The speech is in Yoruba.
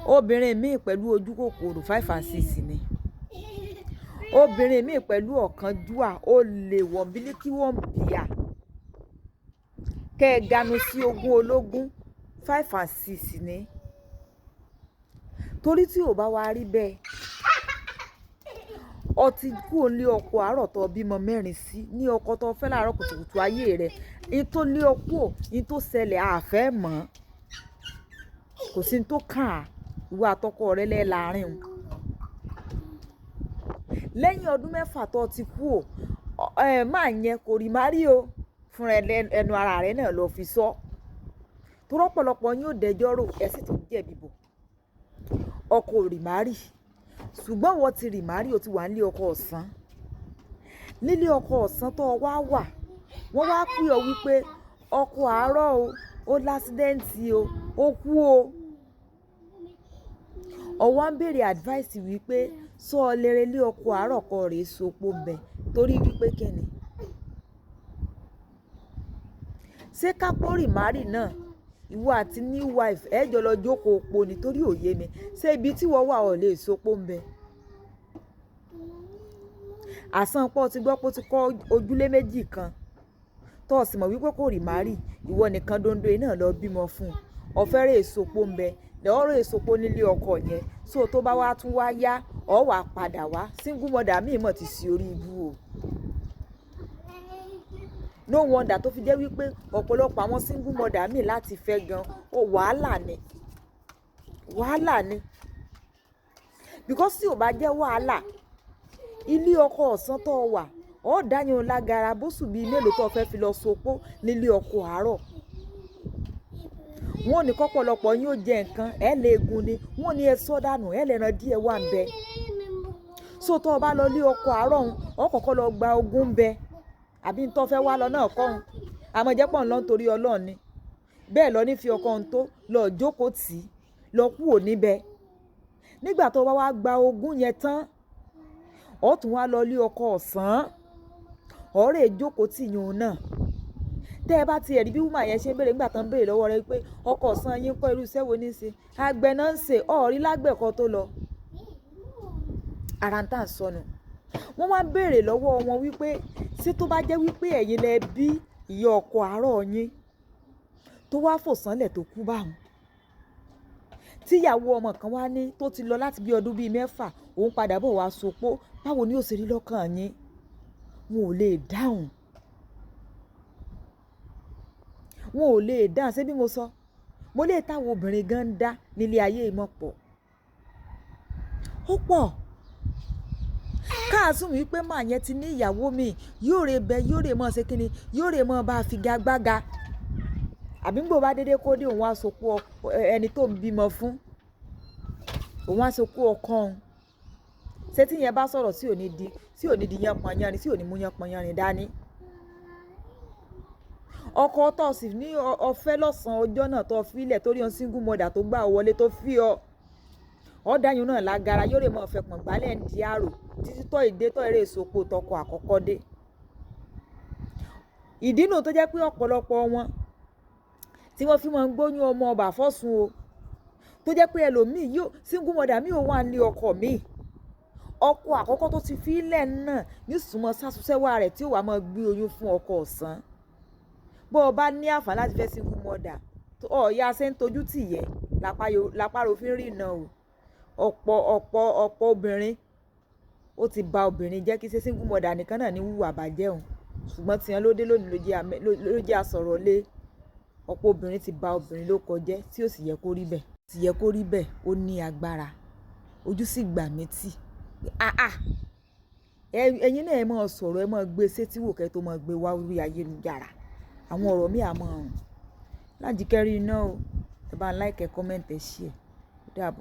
Obìnrin míì pẹ̀lú ojú kòkòrò five and six ni. Obìnrin míì pẹ̀lú ọ̀kánjúà, olè wọ̀nbílíkì wọ̀nbíà. Kẹ́ ẹ ganu sí ogún ológun five and six ni. Torí tí ò bá wá rí bẹ́ẹ̀, ọ ti kúrò nílé ọkọ àárọ̀ tó bímọ mẹ́rin sí ní ọkọ tó fẹ́ láàárọ̀ kùtùkùtù ayé rẹ̀. In tó lé ọ kúrò, in tó ṣẹlẹ̀ a fẹ́ mọ̀. Kò sí n tó kàn á, ìwọ àtọkọ rẹ lẹ́ láàárín un. Lẹ́yìn ọdún mẹ́fà tó ti kúrò, ẹ máa yẹn kò rí màrí o. Fúnra ẹnu ara rẹ náà lọ fi sọ. Torí ọ̀pọ̀lọpọ̀ yín ó dẹjọ́ rò, ẹ sì tún jẹ̀bi bò. Ọkọ ò rí màrí. Ṣùgbọ́n ìwọ ti rí màrí, o ti wà nílé ọkọ ọ̀sán. Nílé ọkọ ọ̀sán tó wá wà, wọ́n wá pè ọ wípé ọkọ àárọ̀ o, ó lásídẹ́ǹtì o, ó kú o. Ọ wá ń bèèrè advice wípé sọ ọ lérè lé ọkọ àárọ̀ kọ rè sopó bẹ torí wípé kíni? Ṣé ká pó rí màrí náà? Ìwọ àti new wife ẹ jọ lọ jókòó po ni torí ò yé mi. Ṣé ibi tí ìwọ wà ò lè sopó ń bẹ? Àsán pọ̀ ti gbọ́ pé ó ti kọ́ ojúlé méjì kan. Tó sì mọ̀ wípé kò rí màrí, ìwọ nìkan dondo yìí náà lọ bímọ fún un. Ọ fẹ́ rè sopó ń bẹ, lọ́ rè sopó nílé ọkọ yẹn. So tó bá wá tún wá yá, ọ wá padà wá. Single mother míì mọ̀ ti ṣe orí ibú o. No wonder tó fi jẹ́ wípé ọ̀pọ̀lọpọ̀ àwọn single mother míì láti fẹ́ gan, ó wàhálà ni. Wàhálà ni. Because tí ò bá jẹ́ wàhálà, ilé ọkọ ọ̀sán tó wà, ó dáyùn lágara bóṣù bí mélòó tó fẹ́ fi lọ sopó nílé ọkọ àárọ̀. Wọ́n ò ní kọ́pọ̀lọpọ̀ yín ó jẹ nǹkan, ẹ lè gun ni. Wọ́n ò ní ẹ sọ́ dànù, ẹ lè ran díẹ̀ wà ń bẹ. So tó bá lọ ilé ọkọ àárọ̀ òun, ó kọ́kọ́ lọ gba ogún ń bẹ. Àbí n tó fẹ́ wá lọ náà kọ́ òun. Àmọ́ jẹ́ pọ̀ ń lọ nítorí Ọlọ́run ni. Bẹ́ẹ̀ lọ ní fi ọkọ òun tó lọ jókòó tì í, lọ kúrò níbẹ̀. Nígbà tó bá wá gba ogún yẹn tán, ó tún wá lọ ilé ọkọ ọ̀sán. Ó rè jókòó tì yún náà. Tẹ́ ẹ bá ti ẹ̀rí bí woman yẹn ṣe ń béèrè nígbà tó ń béèrè lọ́wọ́ rẹ wípé ọkọ ọ̀sán yín kọ́ irú iṣẹ́ wo ní ṣe. Àgbẹ̀ náà ń ṣe, ó rí lágbẹ̀ kan tó lọ. Ara ń tà ń sọnù. Wọ́n wá ń béèrè lọ́wọ́ wọn wípé ṣé tó bá jẹ́ wípé ẹ̀yin lẹ bí ìyá ọkọ àárọ̀ yín tó wá fò sánlẹ̀ tó kú bá òun. Tí ìyàwó ọmọ kan wá ní tó ti lọ láti bí ọdún bí mẹ́fà, òun padà bọ̀ wá sopó. Báwo ni ó ṣe rí lọ́kàn yín? Wọn ò lè dáhùn. Wọn ò lè dáhùn. Ṣé bí mo sọ? Mo lè táwọn obìnrin gan ń dá nílé ayé ìmọ̀ pọ̀. Ó pọ̀. Káàsùn wípé màá yẹn ti ní ìyàwó mi, yóò rè bẹ, yóò rè mọ́ ṣe kíni, yóò rè mọ́ bá figagbága. Àbí nígbà ó bá dédé kó dé òun wá sopó ẹni tó ń bímọ fún. Òun wá sopó ọkọ òun. Ṣé tí ìyẹn bá sọ̀rọ̀ tí ò ní di, tí ò ní di yánpọnyánrin, tí ò ní mú yánpọnyánrin dání. Ọkọ tó sì ní ọfẹ́ lọ́sàn-án ọjọ́ náà tó fi ilẹ̀ torí ọ̀n single mother tó gbà wọlé tó fi ọ. Ó dáyùn náà lágara, yóò rè mọ́ fẹ́ pọ̀n gbálẹ̀ ń di àrò títí tó ìdè tó eré sopó tọkọ àkọ́kọ́ dé. Ìdí nu tó jẹ́ pé ọ̀pọ̀lọpọ̀ wọn tí wọ́n fi máa ń gbóyún ọmọ ọba fọ́sùn o. Tó jẹ́ pé ẹlòmíì yóò single mother mi ò wà nílé ọkọ mi. Ọkọ àkọ́kọ́ tó ti fi ilẹ̀ náà ní sùnmọ́ sásúsẹ́wà rẹ̀ tí ó wà máa gbé oyún fún ọkọ ọ̀sán. Bó o bá ní àǹfààní láti fẹ́ single mother, ó yá ṣe ń tojú tì yẹ, lápá ro fi ń rína o. Ọ̀pọ̀, ọ̀pọ̀, ọ̀pọ̀ obìnrin ó ti ba obìnrin jẹ́ kí ṣe single mother nìkan náà ní wúwa bàjẹ́ òun. Ṣùgbọ́n tí ẹ ló dé lónìí ló jẹ́ àsọ̀rọ̀ lé. Ọ̀pọ̀ obìnrin ti ba obìnrin ló kọjẹ́ tí ó sì yẹ kó rí bẹ́ẹ̀. Sì yẹ kó rí bẹ́ẹ̀, ó ní agbára. Ojú sì gbà mí tì. Àà! Ẹ̀yin náà ẹ máa sọ̀rọ̀, ẹ máa gbé sétí wò kẹ́ tó máa gbé wá orí ayélujára. Àwọn ọ̀rọ̀ mi a máa rùn. Lájí kẹ́rí iná o. Ẹ bá like, comment, ẹ share. Ó dàbọ̀.